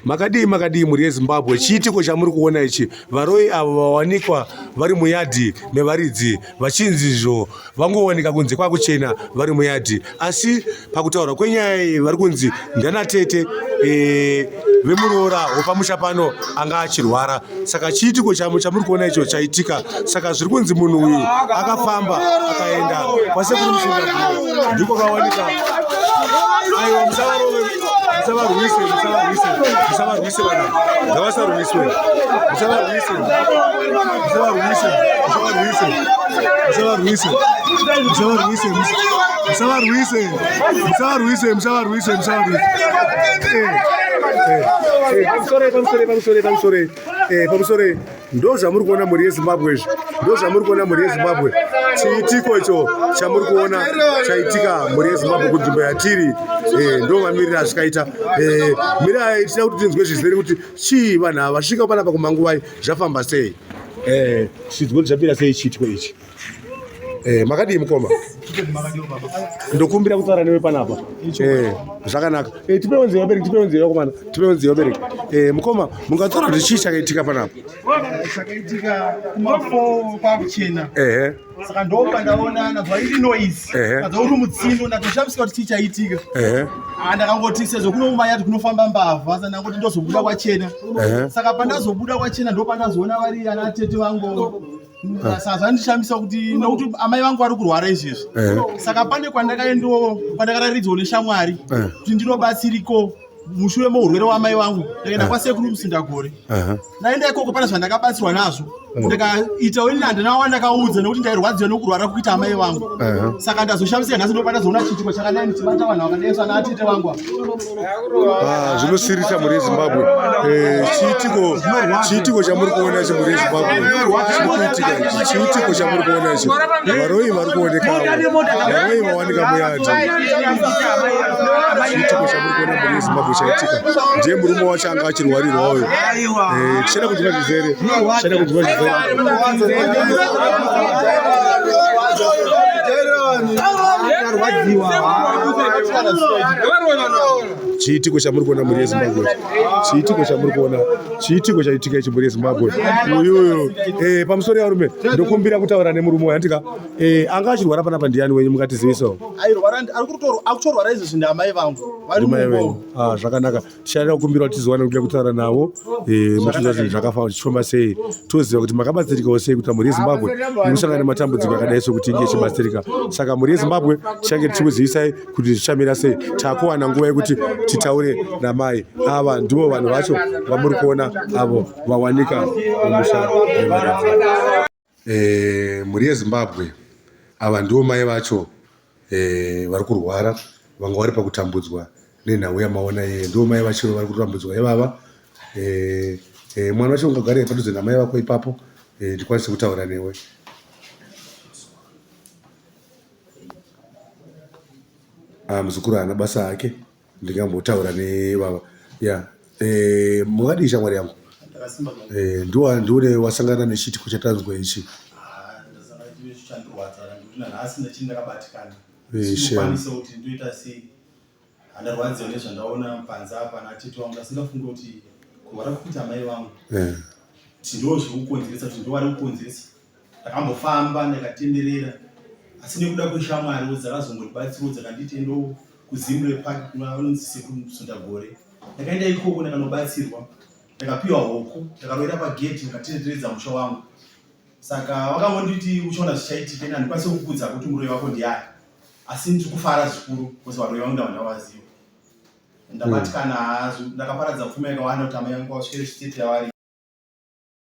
Makadii makadii mhuri yeZimbabwe, chiitiko chamuri kuona ichi, varoyi avo vawanikwa vari muyadhi mevaridzi vachinzi izvo vangowanika kunze kwakuchena vari muyadhi, asi pakutaurwa kwenyaya iyi vari kunzi ndanatete e, vemuroora wepamusha pano anga achirwara. Saka chiitiko chamuri kuona icho chaitika, saka zviri kunzi munhu uyu akafamba akaenda kwasekuru Musundagore ndiko kawanika. Aiwa, musavarove, musavarwise, musavarwise, musavarwise vana, ngavasarwiswe, musavarwise, musavarwise, musavarwise, musavarwise, musavarwise, musavarwise, musavarwise, musavarwise, musavarwise. Eh, eh, eh, pamusoro, pamusoro, pamusoro, pamusoro, eh, pamusoro. Ndo zvamuri kuona mhuri yeZimbabwe izvi, ndo zvamuri kuona mhuri yeZimbabwe. Chiitiko icho chamuri kuona chaitika mhuri yeZimbabwe kunzvimbo yatiri, eh, ndo mamiriro azvikaita. Eh, mirai tichida kuti tinzwe zvizere kuti chii vanhu ava vasvika panapa kumanguvai, zvafamba sei, eh, tinzwe kuti zvapira sei chiitiko ichi. Eh, makadii mukoma? Ndokumbira kutaura newe panapa. Eh, zvakanaka. Eh, tipewo nzeve vabereki, tipewo nzeve vakomana, tipewo nzeve vabereki. Eh, mukoma, mungataura kuti chii chakaitika panapa? Chakaitika kuma 4 kwakuchena. Ehe. Saka ndopandaona ndanzwa iri noise. Ehe. Ndanzwa uri mutsindo ndatoshamisika kuti chii chaitika. Ehe. Ah, ndakangoti sezvo kuno kumayadhi kunofamba mbavha saka ndangoti ndozobuda kwachena. Ehe. Saka pandazobuda kwachena ndopandazoona vari ana tete vangu. Saka zvandishamisa kuti nokuti amai vangu vari kurwara izvezvi. Saka pane kwandakaendawo kwandakararidzwa neshamwari kuti ndinobatsiriko mushure meurwere wamai vangu. Ndakaenda kwasekuru Musindagore. Ndaenda ikoko pane zvandakabatsirwa nazvo. Ndikaitawo ini handina wandakaudza nekuti ndairwadziwa nekurwara kuita amai vangu. Saka ndazoshamisika nhasi ndopandazoona chiitiko chakadai ndichibata vanhu vakadai sana atete vangu ava. Ah, zvinosirisa mhuri yeZimbabwe. Eh, chiitiko chiitiko chamuri kuona ichi mhuri yeZimbabwe chiri kuitika ichi chiitiko chamuri kuona ichi, varoyi vari kuonekawo, varoyi vawanika muyadhi. Chiitiko chamuri kuona mhuri yeZimbabwe chaitika, ndiye murume wacho anga achirwarirwa uyo. Eh, tichada kunzwa zvizere, tichada kunzwa zvizere. Chiitiko chamuri kuona mhuri yeZimbabwe, chiitiko chamuri kuona, chiitiko chaitika ichi mhuri yeZimbabwe. Uyuyu eh, pamusoro yarume, ndokumbira kutaura nemurume uyu andika eh, anga achirwara panapa ndiani wenyu, mungatizivisawo? Airwara akutorwara izvezvi ndiamai vangu vari Mai venyu. Ah, zvakanaka, tichaenda kukumbira kuti tizowana kuda kutaura navo, eh, motiudza zvinhu zvakafamba zvichifamba sei, toziva kuti makabatsirikawo sei kuti mhuri yeZimbabwe ikusangana nematambudziko akadai sokuti inge ichibatsirika. Saka mhuri yeZimbabwe tichange tichikuzivisai kuti zvichamira sei. Takuwana nguva yekuti titaure namai ava, ndivo vanhu vacho vamuri kuona avo vawanika mumusha mevaridzi. Eh, mhuri yeZimbabwe, ava ndivo mai vacho, eh, vari kurwara, vanga vari pakutambudzwa nenhau yamaona iye. Ndivo mai vacho vari kutambudzwa ivava. Eh, eh, mwana wacho ungagare padhuze namai vako ipapo, eh, ndikwanise kutaura newe. Ah, muzukuru haana basa hake, ndingambotaura nevava ya. Eh, mungadii shamwari yangu? Eh, ndiwa ndiune wasangana nechiitiko chatanzwa ichi. Ah, ndasangana chimwe chandirwadza ndikuti nanhasi ndachiri ndakabatikana. Eh, shame. Sinokwanisa kuti ndoita sei. Handarwadziwa nezvandaona panze apa natete vangu, ndasingafungi kuti kurwara kuita amai vangu Eh, kuti ndo zvikukonzeresa, kuti ndo vari kukonzeresa. Ndakambofamba ndakatenderera, asi nekuda kweshamwariwo dzakazongondibatsirawo dzakanditi endo kuZimre Park kuna vanonzi Sekuru Musundagore. Ndakaenda ikoko ndakanobatsirwa, ndakapiwa hoko, ndakaroera pagedhi ndakatenderedza musha wangu. Saka vakangonditi uchaona zvichaitika, ini handikwanisi kukudza kuti muroyi wako ndiani, asi ndiri kufara zvikuru because varoyi vangu ndava ndavaziva. Ndabatikana hazvo, ndakaparadza pfuma yakawanda kuti amai vangu vasvike state yavari.